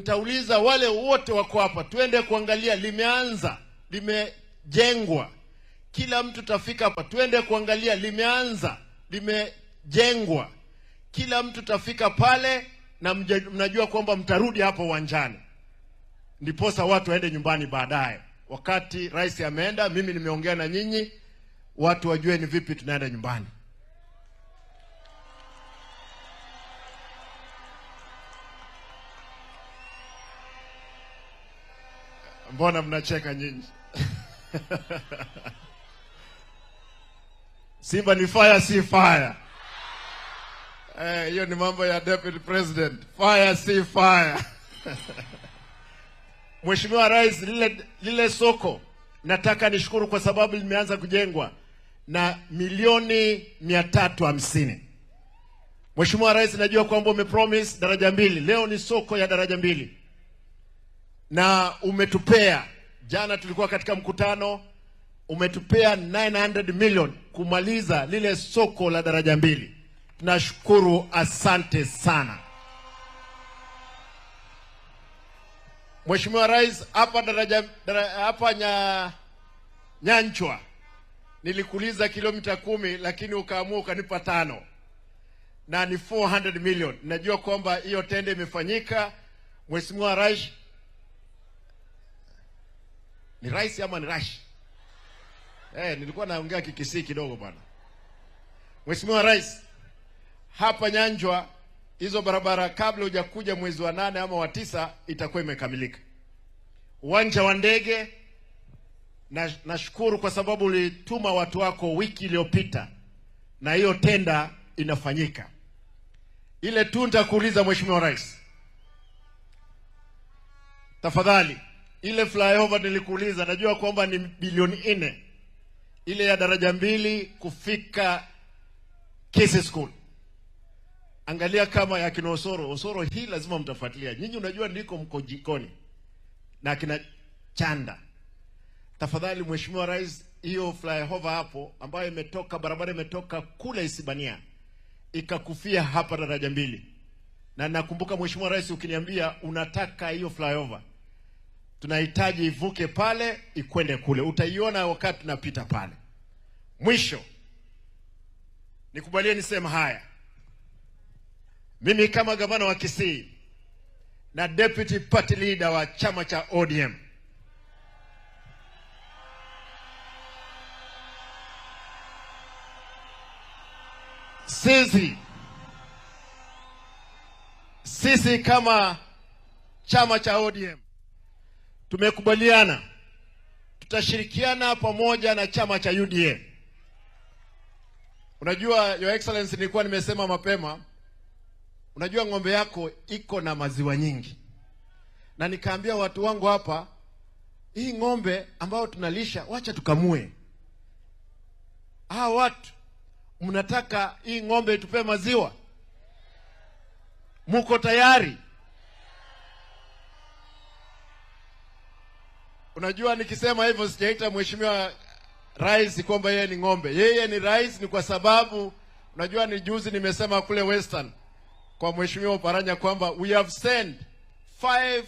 Nitauliza wale wote wako hapa, tuende kuangalia limeanza, limejengwa. Kila mtu tafika hapa, tuende kuangalia limeanza, limejengwa. Kila mtu tafika pale na mnajua kwamba mtarudi hapo uwanjani. Ndiposa watu waende nyumbani baadaye. Wakati rais ameenda, mimi nimeongea na nyinyi, watu wajue ni vipi tunaenda nyumbani. Mbona mnacheka nyinyi? Simba ni fire, si fire. Hiyo ni mambo ya Deputy President. Fire, si fire. Mheshimiwa Rais, lile soko nataka nishukuru kwa sababu limeanza kujengwa na milioni 350. Mheshimiwa Rais, najua kwamba umepromise daraja 2. Leo ni soko ya daraja 2. Na umetupea, jana tulikuwa katika mkutano, umetupea 900 million kumaliza lile soko la daraja 2. Tunashukuru, asante sana. Mheshimiwa Rais, hapa daraja hapa Nyanchwa nilikuuliza kilomita 10 lakini ukaamua ukanipa 5. Na ni 400 million. Najua kwamba hiyo tende imefanyika. Mheshimiwa Rais, ni rais ama ni rash? Nilikuwa naongea Kikisii kidogo bwana. Mheshimiwa Rais, hapa Nyanjwa hizo barabara kabla hujakuja mwezi wa 8 ama wa 9 itakuwa imekamilika. Uwanja wa ndege, nashukuru kwa sababu ulituma watu wako wiki iliyopita na hiyo tenda inafanyika. Ile tu nitakuuliza Mheshimiwa Rais, tafadhali, ile flyover nilikuuliza, najua kwamba ni bilioni 4, ile ya daraja 2 kufika Kisii School. Angalia kama ya kina Osoro. Osoro hii lazima mtafuatilia. Nyinyi unajua niko mko jikoni na kina Chanda. Tafadhali Mheshimiwa Rais, hiyo flyover hapo ambayo imetoka, barabara imetoka kule Isibania ikakufia hapa daraja 2. Na nakumbuka Mheshimiwa Rais ukiniambia unataka hiyo flyover, tunahitaji ivuke pale ikwende kule. Utaiona wakati tunapita pale. Mwisho, nikubalie niseme haya. Mimi kama gavana wa Kisii na deputy party leader wa chama cha ODM, sisi kama chama cha ODM tumekubaliana tutashirikiana pamoja na chama cha UDA. Unajua Your Excellency, nilikuwa nimesema mapema, unajua ng'ombe yako iko na maziwa nyingi. Na nikaambia watu wangu hapa, hii ng'ombe ambayo tunalisha wacha tukamue. Hawa watu mnataka hii ng'ombe itupe maziwa? Muko tayari? Unajua nikisema hivyo sijaita Mheshimiwa Rais kwamba yeye ni ng'ombe. Yeye ni rais ni kwa sababu unajua ni juzi nimesema kule Western kwa Mheshimiwa Oparanya kwamba we have sent 5